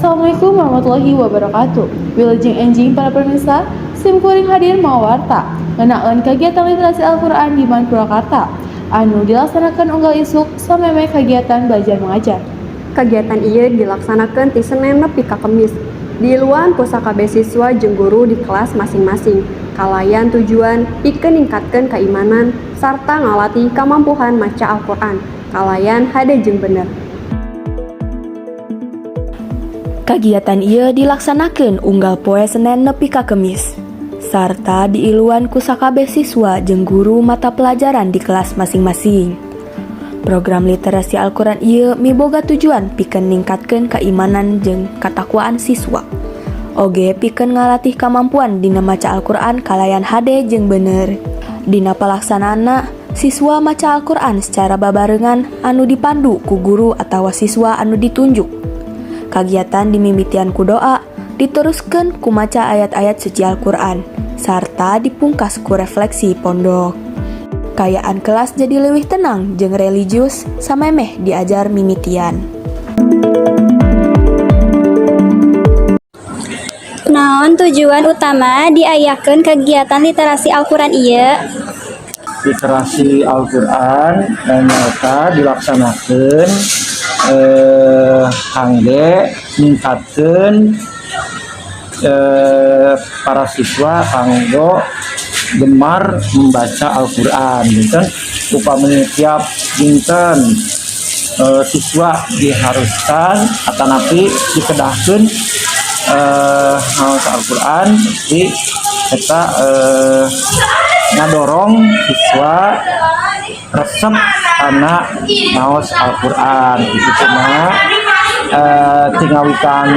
Assalamualaikum warahmatullahi wabarakatuh. Wilujeng enjing para pemirsa, sim kuring hadir mawarta ngeunaan kegiatan literasi Al-Quran di MAN Purwakarta anu dilaksanakan unggal isuk samemeh kegiatan belajar mengajar. Kegiatan ieu dilaksanakan ti Senin nepi ka Kemis. Diiluan ku sakabeh siswa jeung guru di kelas masing-masing. Kalayan tujuan pikeun ningkatkeun keimanan sarta ngalatih kamampuhan maca Al-Qur'an kalayan hade jeung bener. Kagiatan ieu dilaksanakeun unggal poe Senen nepi ka Kemis, sarta diiluan ku sakabeh siswa jeung guru mata pelajaran di kelas masing-masing. Program literasi Al-Quran ieu miboga tujuan pikeun ningkatkeun keimanan jeung katakwaan siswa. Oge pikeun ngalatih kamampuan dina maca Al-Quran kalayan hade jeung bener. Dina palaksanaanna, siswa maca Al-Quran secara babarengan anu dipandu ku guru atawa siswa anu ditunjuk. Kagiatan dimimitian ku doa, diteruskeun ku maca ayat-ayat suci Al-Quran, sarta dipungkas ku refleksi pondok. Kaayaan kelas jadi leuwih tenang jeung religius samemeh diajar mimitian. Naon tujuan utama diayakeun kegiatan literasi Al-Quran ieu? Literasi Al-Quran nyaeta dilaksanakan kangge ningkatkeun para siswa kanggo gemar membaca Al-Quran gitu. Upami tiap dinten siswa diharuskan atanapi dikedahkeun maos Al-Quran di eta ngadorong siswa resep karena maos Al-Quran gitu. Cuma ti ngawitan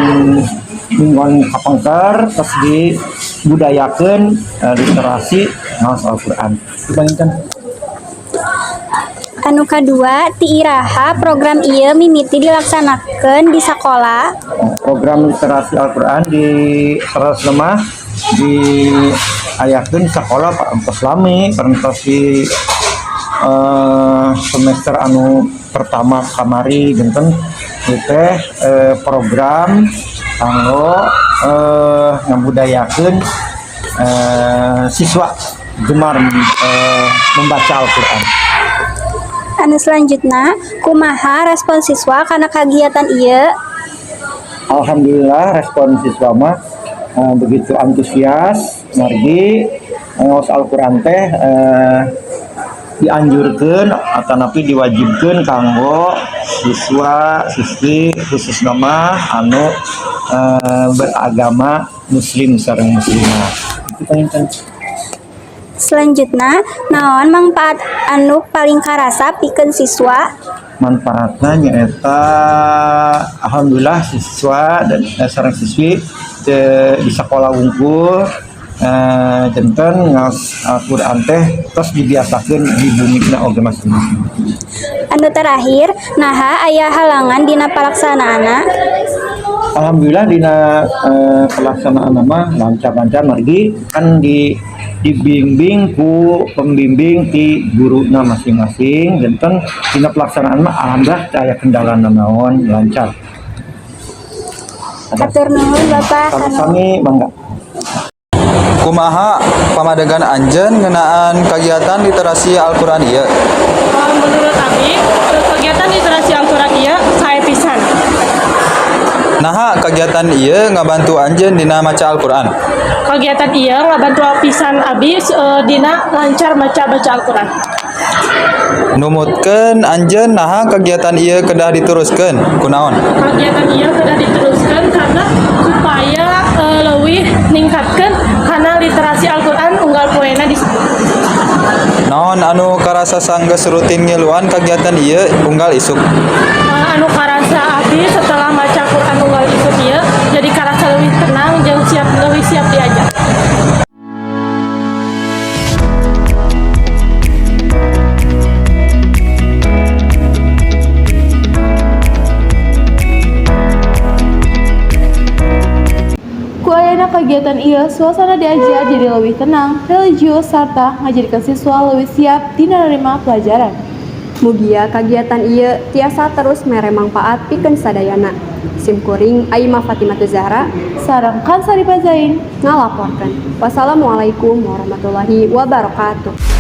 minggon kapengker terus dibudayakeun literasi maos Al-Quran dibandingkan. Anu kadua, ti iraha program ieu mimiti dilaksanakeun di sakola? Program literasi Al-Quran di Saras Lemah diayakeun sekolah parantos lami, parantos di semester anu pertama kamari. Janten ieu teh program kanggo ngabudayakeun siswa gemar membaca Al-Quran. Anu selanjutnya, kumaha respon siswa kana kagiatan ieu? Alhamdulillah, respon siswa mah begitu antusias margi ngaos Al-Quran teh dianjurkeun atanapi diwajibkeun kanggo siswa siswi, khususna mah anu beragama muslim sareng muslimah itu panginten. Selanjutnya, naon manfaat anu paling karasa pikeun siswa? Manfaatnya nyaeta alhamdulillah siswa dan sareng siswi di sekolah wungkul janten ngaos Al-Quran teh terus dibiasakeun di bumi oge masing-masing. Anu terakhir, naha aya halangan dina palaksanaanna? Alhamdulillah, dina pelaksanaan mah lancar-lancar margi kan dibimbing ku pembimbing ti guruna masing-masing. Janten dina pelaksanaan mah alhamdulillah teu aya kendala naon, lancar. Hatur nuhun, Bapak. Sami-sami, mangga. Kumaha pamadegan anjeun ngeunaan kagiatan literasi Al-Qur'an ieu? Menurut abi, kegiatan literasi Al-Quran ieu sae pisan. Naha kagiatan ieu ngabantu anjeun dina maca Al-Qur'an? Kegiatan ieu ngabantu pisan abi dina lancar maca baca Al-Quran. Numutkeun anjeun, naha kegiatan ieu kedah diteruskeun? Kunaon? Kegiatan ieu kedah diteruskan karena supaya leuwih ningkatkeun kana literasi Al-Quran unggal poena di Naon anu karasa sanggeus rutin ngiluan kagiatan ieu unggal isuk? Anu karasa abi setelah maca Quran unggal isuk ieu jadi karasa leuwih tenang jeung siap, leuwih siap diajar. Ku ayana kegiatan ieu, suasana diajar jadi lebih tenang, religius, serta ngajadikeun siswa lebih siap dina nerima pelajaran. Mugia kagiatan ieu tiasa terus mere mangpaat pikeun sadayana. Sim kuring Aima Fatimatu Zahra Sareng Kansaripa Zain ngalaporkeun. Wassalamualaikum warahmatullahi wabarakatuh.